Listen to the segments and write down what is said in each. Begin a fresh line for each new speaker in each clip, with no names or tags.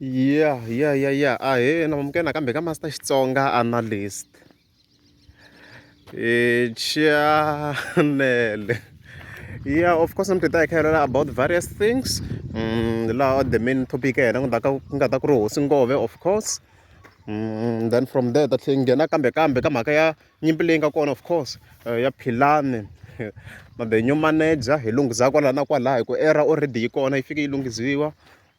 Yeah. Ahee, na amukela nakambe ka Master Xitsonga Analyst channel. Yeah, of course namuntlha hi ta hi kha hi vulavula about various things. Laha the main topic ya hina ku nga ku nga ta ku ri hosi ngove of course. Then from there ta tlhela hi nghena kambe kambe ka mhaka ya nyimpi leyi nga kona of course ya Philani na the new manager hi lunghiza kwala na kwala hi ku era already yi kona yi fike yi lunghiziwa.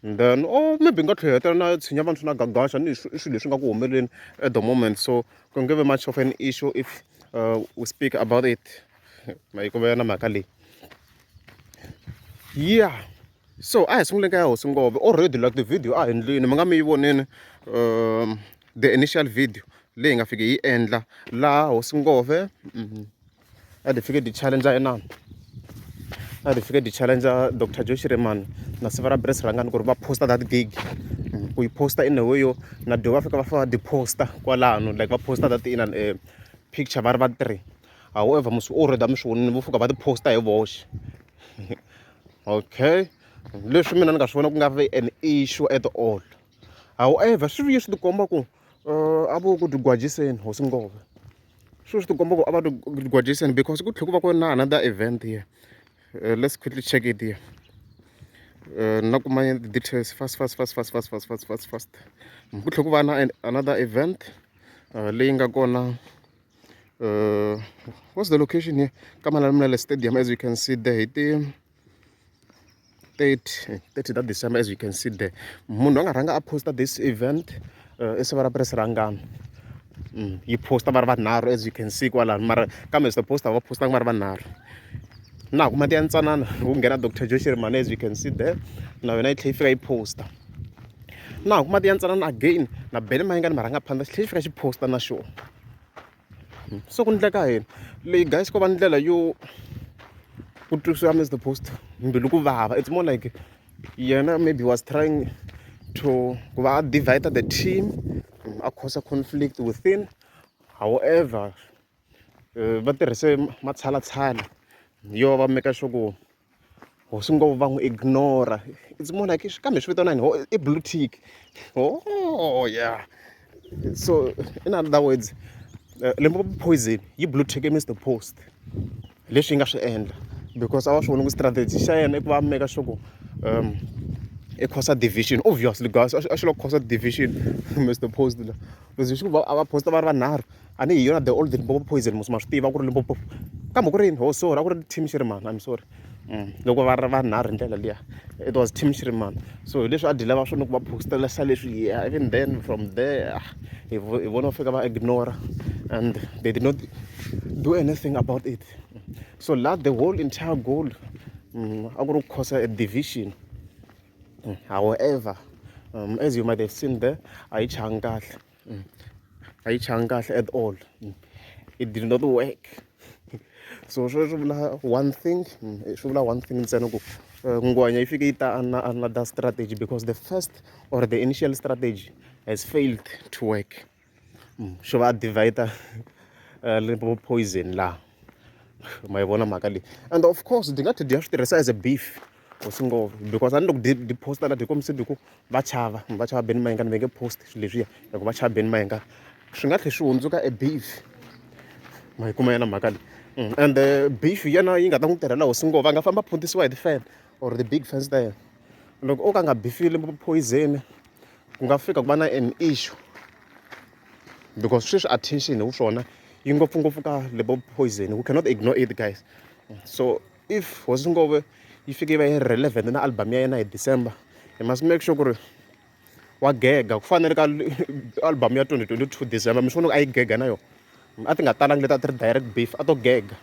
Then or maybe nga tlhela hetelela na tshinya vantshwa na gagasha ni i swilo leswi nga ku humeleleni at the moment so ku nge vi much of an issue if we speak about it ma yi na mhaka leyi yeah so a hi sunguleni ka ya hosi ngove already like the video a hi endlini mi nga mi yi vonini the initial video leyi hi nga fike yi endla laha hosi ngove a ti fike ti challenge inani a ti fike ti challenge Doctor Joe Shirimani na siva ra Brace Rhangani ku ri va posta that gig ku yi posta in a way yo na dyo va fika va fika va ti posta kwalano like va posta that inani picture va ri va 3 however musi already a mi swi vonile vo fika va ti posta hi voxe okay leswi mina ni nga swi vona ku nga vi an issue at all however swi vuye swi tikomba ku a vo ku tigwajiseni hosi ngove swi swi tikomba ku a va tigwajiseni because ku tlhela ku va ku ri na another event here let's quickly check it here na kuma details fast fast fast fast fast fast fast fast fast ku tlhela ku va na another event leyi nga kona what's the location here ka Malamulele Stadium as you can see there hi ti 30 30 ta December as you can see there munhu a nga rhanga a posta this event i siva ra Press Rhangani yi posta va ri vanharhu as you can see kwalano mara kambe the poster va postanga va ri vanharhu na ha kuma ti ya ntsanana ku nghena Doctor Joe Shirimani as you can see there na yona yi tlhela yi fika yi posta na ha kuma ti ya ntsanana again na Benny Mayengani marhangaphandla xi tlhela xi fika xi posta na xona so ku ndleka yini leyi guys ko va ndlela yo ku twisiwa Mr Post mbilu ku vava it's more like yena maybe was trying to ku va a divide the team a cause conflict within however va tirhise matshalatshala yo va make sure ku hosi ngopfu va n'wi ignore it's more like kambe swi vitana yini i blue tick oh yeah so in other words Limpopo poison yi blue tick Mr Post leswi yi nga swi endla because a va swi voni ku strategy xa yena i ku va make sure ku i cause division obviously guys a xi lo cause division Mr Post la leswi swi ku a va posta va ri vanharhu a ni hi yona the old Limpopo poison mos ma swi tiva ku ri Limpopo kambe ku ri yini oh sorry a ku ri team Shirimani I'm sorry loko va ri vanharhu hi ndlela liya it was team Shirimani so hi leswi a dyi lava swona ku va postela sa leswi yeah even then from there hi hi vona va fika va ignore and they did not do anything about it so la the whole entire goal a ku ri ku cause a division however as you might have seen there a yi changi kahle a yi changi kahle at all it did not work so sweswo swi vula one thing swi vula one thing ntsena ku ngwenya yi fike yi ta na another strategy because the first or the initial strategy has failed to work xo va a divide Limpopo poison laha ma yi vona mhaka leyi and of course di nga tlhela dyi ya swi tirhisa as a beef hosi ngove because a ni loko di posta la di kombise di ku va chava va chava Benny Mayengani va nge post swilo leswiya hi ku va chava Benny Mayengani swi nga tlhela swi hundzuka a beef ma yi kuma yena mhaka leyi and beef yena yi nga ta n'wi tirhela hosi ngove a nga famba a phuntisiwa hi ti-fan or the big fans ta yena loko o ka a nga bifile poison ku nga fika ku va na an issue because sweswi attention hi swona yi ngopfungopfu ka Limpopo poison we cannot ignore it guys so if hosi ngove yi fike yi va yi relevant na album ya yena hi December he must make sure ku ri wa gega ku fana na le ka album ya 2022 December mi swi vona ku a yi gega na yona a ti nga talangi leti a ti ri direct beef a to gega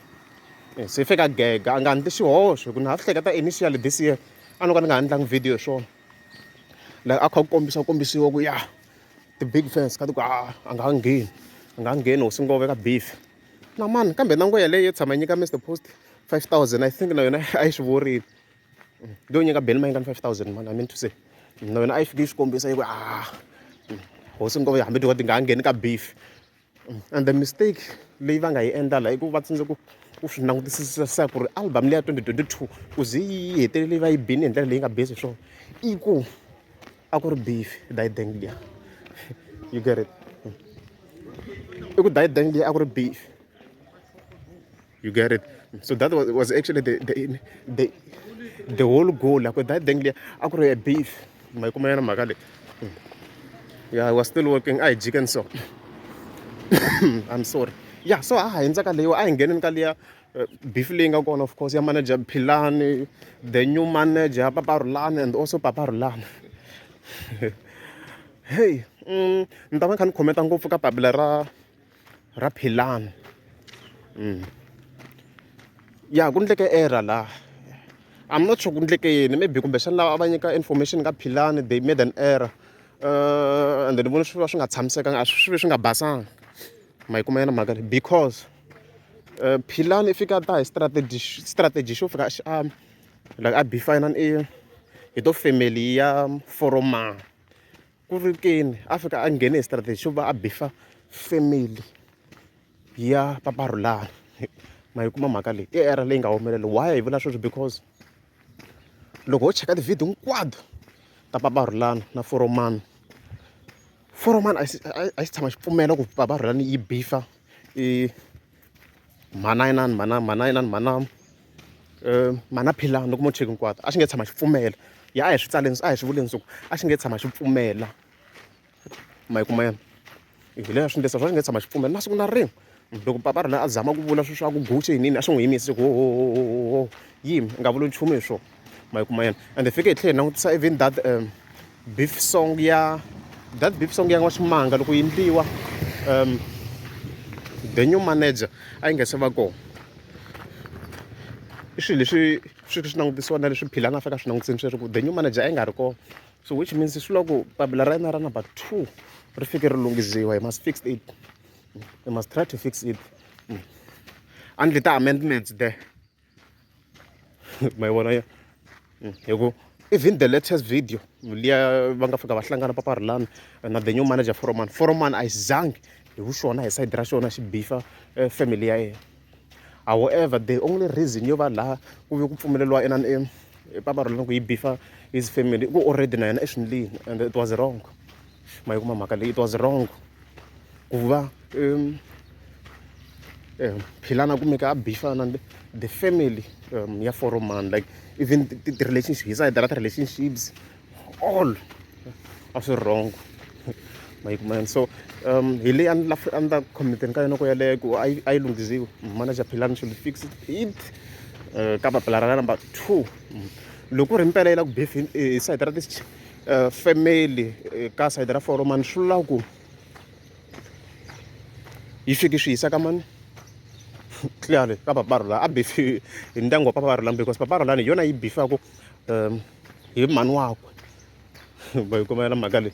se yi fika gega a nga endli xihoxo hi ku na ha swi hleketa initially this year a no ka ni nga endlangi video hi swona like a kha ku kombisa kombisiwa ku ya ti-big fans ka ti ku a a nga ngheni a nga ngheni hosi ngove ka beef na mani kambe na ngo yaleyo yo tshama yi nyika Mr Post 5000 I think na yona a yi swi vorile leyo nyika Benny Mayengani 5000 man I mean to say na yona a yi fike yi swi kombisa yi ku a hosi ngove hambi ti nga ngheni ka beef and the mistake leyi va nga yi endla la i ku va tsundzuka ku swi langutisisa ku ri album leya 2022 ku ze yi hetelele va yi bini hi ndlela leyi nga busy hi swona i ku. A ku ri beef dayideng liya, you get it? I ku dayideng liya a ku ri beef, you get it? So that was actually the whole goal. Ku dayideng liya a ku ri a beef, ma yi kuma yona mhaka leyi. Yeah, I was still working, a hi jikeni. So I'm sorry. Yeah, so a ha hundza ka leyiwa, a hi ngheneni ka liya beef leyi nga kona, of course, ya manager Philani, the new manager Papa Rhulani, and also Papa Rhulani. Hey, ni ta va ni kha ni khometa ngopfu ka papila ra Philani. Ya ku ndleke error laha, I'm not sure ku ndleke yini. Maybe kumbexana lava a va nyika information ka Philani, they made an error, and ni vona swi va swi nga tshamisekanga, a swi vi swi nga basanga. Ma yi kuma yona mhaka leyi? Because Philani i fika ta hi strategy xo fika a like a beef inani i hi to family ya Foromani. Ku ri keni a fika a nghene hi strategy xo va a beef-a family ya Papa Rhulani. Ma yi kuma mhaka leyi? I error leyi nga humelela. Why hi vula sweswo? Because loko ho cheka ti-video hinkwato ta Papa Rhulani na Foromani, Foromani a xi tshama xi pfumela ku Papa Rhulani yi beef-a i mhana inani, mhana, mhana inani, mhana, mhana Philani. Loko mo cheka hinkwato, a xi nge tshama xi pfumela. Ya, a hi swi tsaleni, a hi swi vuleni swa ku a xi nge tshama xi pfumela. Ma yi kuma yona? Hi leswi swi endlisa swo a xi nge tshama xi pfumela na siku na rin'we. Loko Papa Rhulani a zama ku vula swilo swa ku Gucci yiniyini, a xi n'wi yimisi ku ho yimi, u nga vuli nchumu hi swona. Ma yi kuma yena? Ende fike hi tlhela hi langutisa even that beef song ya that beef song ya N'waximanga loko yi endliwa, the new manager a yi nga se va kona. I swilo leswi swi swi langutisiwa na leswi Philani a fika a swi langutisini sweswo, ku the new manager a yi nga ri kona. So which means swi vula ku papila ra yena ra number 2 ri fike ri lunghiziwa. He must fix it, he must try to fix it, a ndli ti-amendments there. Ma yi vona ya? Hi ku even the latest video liya va nga fika va hlangana Papa Rhulani na the new manager Foromani, Foromani a yi zangi hi vuxona hi side ra xona xi beef-a family ya yena. However, the only reason yo va laha ku ve ku pfumeleriwa inani i Papa Rhulani ku yi beef-a his family, i ku already na yena i swi ndlile, and it was wrong. Ma yi kuma mhaka leyi? It was wrong ku va Philani a kumeka a beef-a na the family ya Foromani. Like even ti-relationship, hi side ra ti-relationships, all a swi wrong. Ma yi kuma? So hi leyi a ni la a ni ta commenteni ka yona ku yaleyo ku a yi lunghiziwi. Manager Philani should fix it ka papila ra number 2. Loko ku ri mpela yi la ku beef hi side ra ti family ka side ra Foromani, swi vula ku yi fike swi yisa ka mani? Clearly ka Papa Rhulani. A beef hi ndyangu wa Papa Rhulani, because Papa Rhulani hi yona yi beef-aku hi mhani wakwe. Ma yi kuma yona mhaka leyi?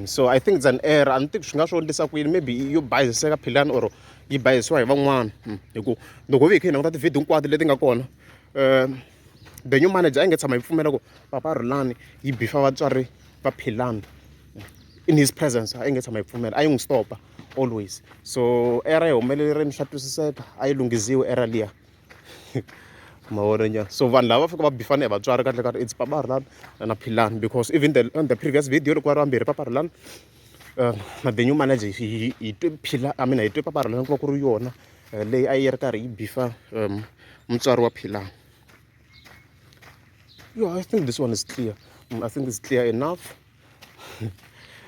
So I think it's an error. A ni tivi swi nga swo endlisa ku yini. Maybe yo bayiziseka Philani or yi bayizisiwa hi van'wana, hi ku loko ho ve hi kha hi languta ti-video hinkwato leti nga kona, the new manager a yi nge tshama yi pfumela ku Papa Rhulani yi beef-a vatswari va Philani in his presence. A yi nge tshama yi pfumela, a yi n'wi stop-a always. So error yi humelerile, swa twisiseka, a yi lunghiziwi error liya. Ma vona nyana? So vanhu lava va fika va beef-ana hi vatswari, kahle kahle it's Papa Rhulani na Philani, because even the on the previous video loko va ri vambirhi, Papa Rhulani na the new manager, hi twe Phila, I mean, hi twe Papa Rhulani ku va ku ri yona leyi a yi ri karhi yi beef-a mutswari wa Philani. Yo, I think this one is clear. I think it's clear enough.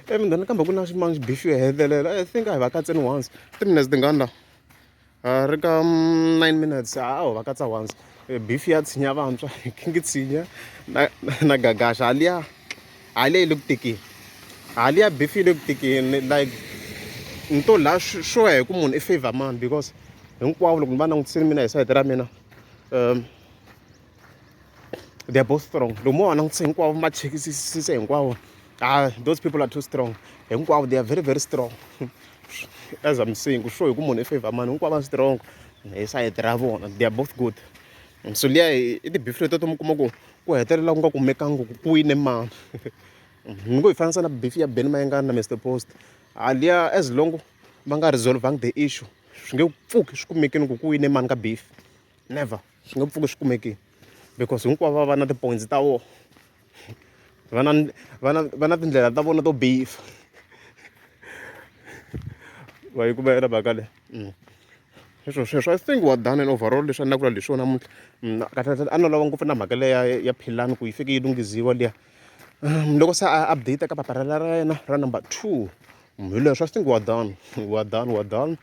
Even then kambe ku na ximanga beef yo hetelela, I think a hi va katseni once. Ti-minutes tingani la? Ri ka 9 minutes. A ho va katsa once. Beef ya Tshinya vantshwa, King Tshinya na Gagasha, haliya haliya yi le ku tekeni. Haliya beef yi le ku tekeni. Like ni to la swo ya hi ku munhu i favor mani, because hinkwavo loko ni va langutisile mina hi side ra mina, they are both strong. Loko mo va langutisa hinkwavo, ma chekisisise hinkwavo, ah, those people are too strong. Hinkwavo they are very, very strong. As I'm saying, ku sure hi ku munhu i favor mani, hinkwavo va strong hi side ra vona. They are both good. So liya i ti-beef leto to mi kuma ku ku hetelela ku nga kumekangi ku ku wine mani. Ni ngo yi fanisa na beef ya Benny Mayengani na Mr Post. Haliya as long va nga resolve-angi the issue, swi nge pfuki swi kumekini ku ku wine mani ka beef. Never, swi nge pfuki swi kumekini, because hinkwavo va va na ti-points ta vona. Va na va na va na tindlela ta vona to beef. Va yi kuma yona mhaka leyi. Sweswo sweswo I think we are done and overall leswi a ni la ku vula leswiwa namuntlha kahlekahle a no lava ngopfu na mhaka leya ya Philani ku yi fike yi lunghiziwa liya loko se a update ka papila ra yena ra number 2 hi leswo I think we are done we are done we are done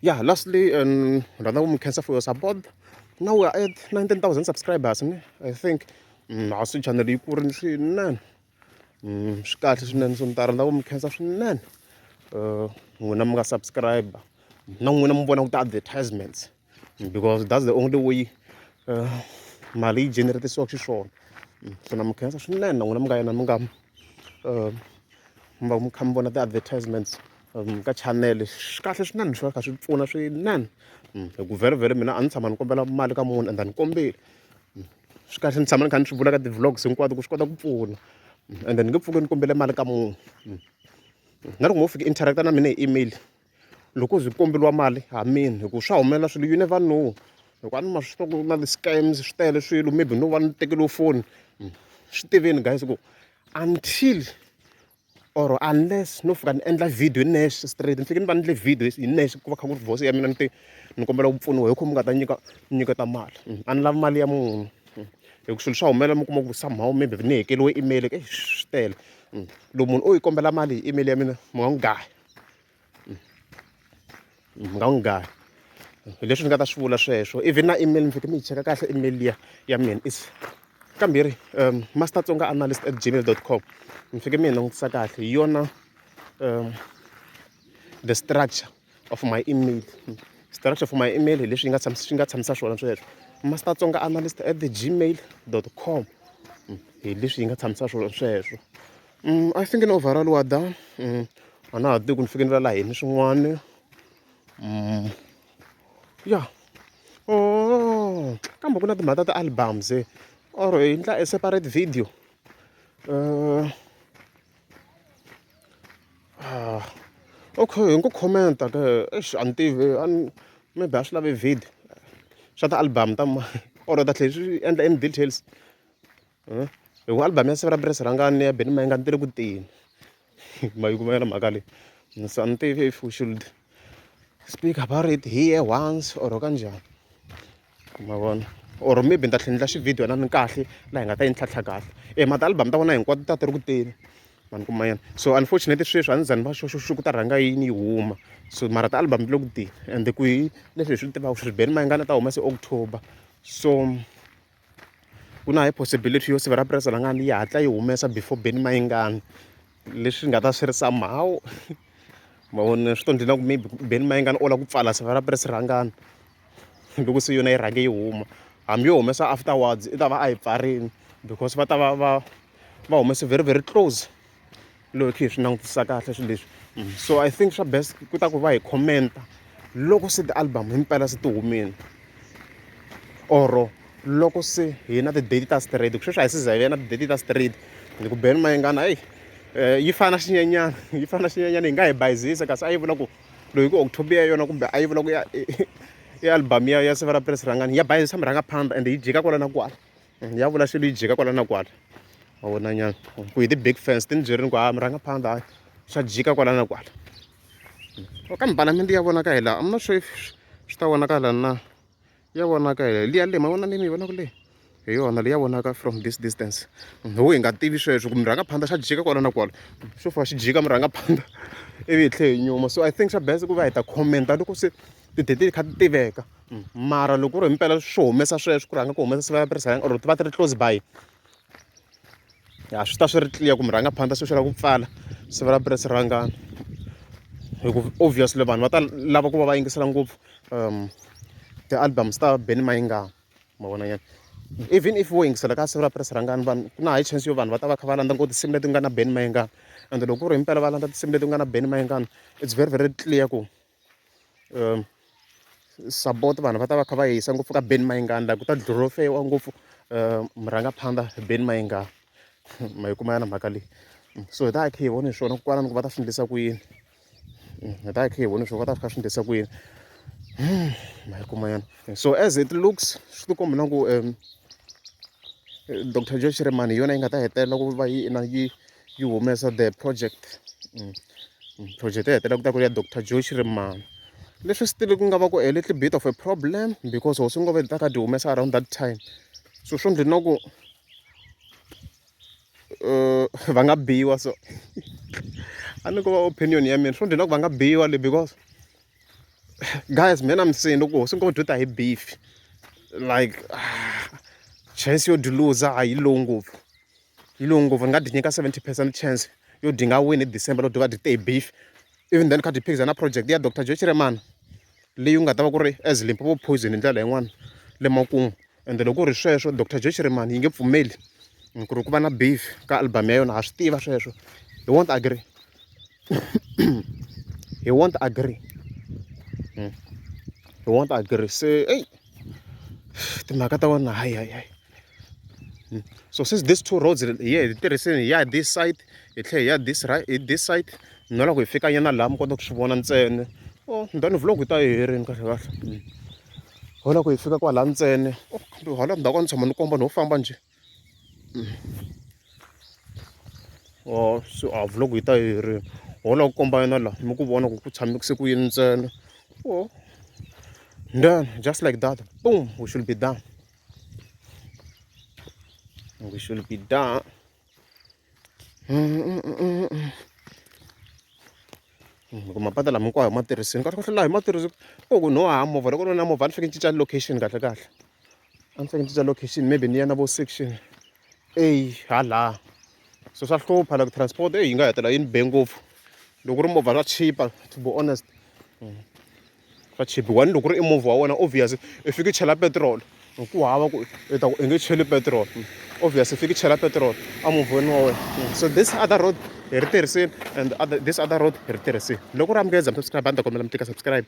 yeah lastly ni rhandza ku mi khensa for your support now we are at 19,000 subscribers ne I think ha swi channel yi kurile swinene swi kahle swinene so ni ta rhandza ku mi khensa swinene n'wina mi nga subscribe na n'wina mi vonaka ti-advertisements because that's the only way mali yi generate-isiwaka xiswona so na mi khensa swinene na n'wina mi nga yena mi nga mi va mi kha mi vona ti-advertisements ka channel swi kahle swinene swi va kha swi pfuna swinene hi ku vhele vhele mina a ni tshama ni kombela mali ka munhu ende a ni kombeli swi kahle ni tshama ni kha ni swi vula ka ti-vlogs hinkwato ku swi kota ku pfuna ende ni nge pfuki ni kombele mali ka munhu na loko mo fika interact na mina hi email loko u ze u komberiwa mali ha mina hi ku swa humelela swilo you never know hi ku a ni ma swi tiva ku na ti-scams swi tele swilo maybe no va ni tekeriwe foni swi tiveni guys ku until or unless no fika ni endla video hi nexe straight ni fike ni va ni endle video hi nexe ku va kha ku ri voice ya mina ni te ni kombela ku pfuniwa hi ku mi nga ta nyika nyiketa mali a ni lavi mali ya munhu hi ku swilo swa humelela mi kuma ku somehow maybe ni hekeriwe email eish swi tele loko munhu o yi kombela mali hi email ya mina mi nga n'wi gaya mi nga n'wi gaya hi leswi ni nga ta swi vula sweswo even na email mi fike mi yi cheka kahle email liya ya mina is kambirhi master tsonga analyst at gmail dot com mi fike mi yi langutisa kahle hi yona the structure of my email structure of my email hi leswi yi nga tshamisa swi nga tshamisa swona sweswo master tsonga analyst at the gmail dot com hi leswi yi nga tshamisa swona sweswo I think in overall wa done a na ha tivi ku ni fike ni vula yini swin'wana ya oh kambe ku na timhaka ta ti-albums or hi endla a separate video okay hi ngo comment-a ke eish a ni tivi a ni maybe a swi lavi video swa ti-album ta or ta tlhela swi endla in details hi ku album ya siku ra Press Rhangani ya Benny Mayengani ti le ku teni ma yi kuma yona mhaka leyi so a ni tivi if we should speak about it here once or kanjhani ma vona or maybe ni ta tlhela ni endla xivhidiyo na ni kahle laha hi nga ta yi ntlhantlha kahle e ma ti-album ta vona hinkwato ta ti ri ku teni ma ni kuma yona so unfortunately sweswi a ni za ni va sure sure ku ta rhanga yini yi huma so mara ti-album ti le ku teni ende ku hi leswi hi swi tivaka swi Benny Mayengani ta huma se October so ku na high possibility yo sivela purasi ra ngani yi hatla yi humesa before Benny Mayengani leswi nga ta swi ri somehow ma vona swi to ndlela ku maybe Benny Mayengani u lava ku pfala sivela purasi ra ngani loko se yona yi rhange yi huma hambi yo humesa afterwards i ta va a yi pfarile because va ta va va va humese very very close loko hi kha hi swi langutisa kahle swilo leswi so I think swa best ku ta ku va hi comment-a loko se ti-album himpela se ti humile or loko se hi na ti-date ta straight ku sweswi a hi se za hi va na ti-date ta straight ni ku Benny Mayengani hayi yi fana na xinyenyana yi fana na xinyenyana yi nga hi bayizisa kasi a yi vula ku loyi ku October ya yona kumbe a yi vula ku ya i album ya ya Siva ra Press Rhangani ya bayizisa murhangaphandla ende yi jika kwala na kwala ya vula xilo yi jika kwala na kwala ma vona nyana ku hi ti-big fans ti ni byerini ku ha murhangaphandla hayi swa jika kwala na kwala kambe palamende ya vonaka hi laha I'm not sure if swi ta vonaka la na ya vonaka hi liya le ma vona le mi yi vonaka le hi yona leyi ya vonaka from this distance ho hi nga tivi sweswo ku murhangaphandla xa jika kwala na kwala xo fika xi jika murhangaphandla ivi hi tlhe hi nyuma so I think swa best ku va hi ta comment-a loko se ti-date ti kha ti tiveka mara loko ku ri himpela swo humesa sweswo ku rhanga ku humesa siva ya or ti va ti ri close by ya swi ta swi ri clear ku murhangaphandla se swi lava ku pfala siva ra Press Rhangani hi ku obviously vanhu va ta lava ku va va yingisela ngopfu ti-albums ta Benny Mayengani ma vona nyana even if wo yingisela ka siva ra Press Rhangani vanhu ku na high chance yo vanhu va ta va kha va landza ngopfu tinsimu leti nga na Benny Mayengani and loko ku ri himpela va landza tinsimu leti nga na Benny Mayengani it's very very clear ku support vanhu va ta va kha va yisa ngopfu ka Benny Mayengani la ku ta glorify-iwa ngopfu murhangaphandla Benny Mayengani ma yi kuma yana mhaka leyi so hi ta hi kha hi vona hi swona kwalano ku va ta swi endlisa ku yini hi ta hi kha hi vona swona va ta kha swi endlisa ku yini ma yi kuma yana so as it looks swi tikomba na ku. Dr Joe Shirimani hi yona yi nga ta hetelela ku va yi na yi yi humesa the project. Project yo hetelela ku ta ku ri ya Dr Joe Shirimani. Leswi still ku nga va ku a little bit of a problem because hosi Ngove ta kha dyi humesa around that time. So swo ndli na ku va nga biwa so a ni ko va opinion ya mina swo ndli na ku va nga biwa le because guys mina I'm saying loko hosi Ngove dyo ta hi beef like chance yo dyi luza a yi low ngopfu yi low ngopfu ni nga dyi nyika 70% chance yo dyi nga wini hi December loko dyi va dyi te hi beef even then kha dyi phikizana na project ya Dr Joe Shirimani leyi ku nga ta va ku ri as Limpopo Poison hi ndlela yin'wani le makumu ende loko ku ri sweswo Dr Joe Shirimani yi nge pfumeli ku ri ku va na beef ka album ya yona ha swi tiva sweswo he won't agree he won't agree he won't agree se eyi timhaka ta wena hayi hayi hayi so since these two roads hi ye hi tirhiseni hi ya this side hi tlhela hi ya this right hi this side no loko hi fika nyana laha mi kota ku swi vona ntsena oh then vlog yi ta yi herini kahle kahle ho loko hi fika kwala ntsena oh kambe hala ndzhaku a ni tshama ni komba no famba njhe oh so a vlog yi ta yi herini ho lava ku komba yena laha mi ku vona ku ku tshamise ku yini ntsena oh then just like that boom we should be done we should be done Loko mapatu lama hinkwawo hi ma tirhisile kahle kahle laha hi ma tirhisi ko ku no haha movha loko no na movha a ni fanekele ni cinca location kahle kahle a ni fanekele ni cinca location maybe ni ya na vo section A hala so swa hlupha loko transport eyi yi nga hetelela yi ni be ngopfu loko ku ri movha swa chipa to be honest. Swa chipa one loko ku ri i movha wa wena obvious i fike i chela petiroli ku hava ku i ta ku i nge cheli petiroli obvious i fike i chela petiroli emovheni wa wena so this other road hi ri tirhisile and other, this other road hi ri tirhisile loko ri amukeza mi subscribe a ni ta kombela mi tika subscribe.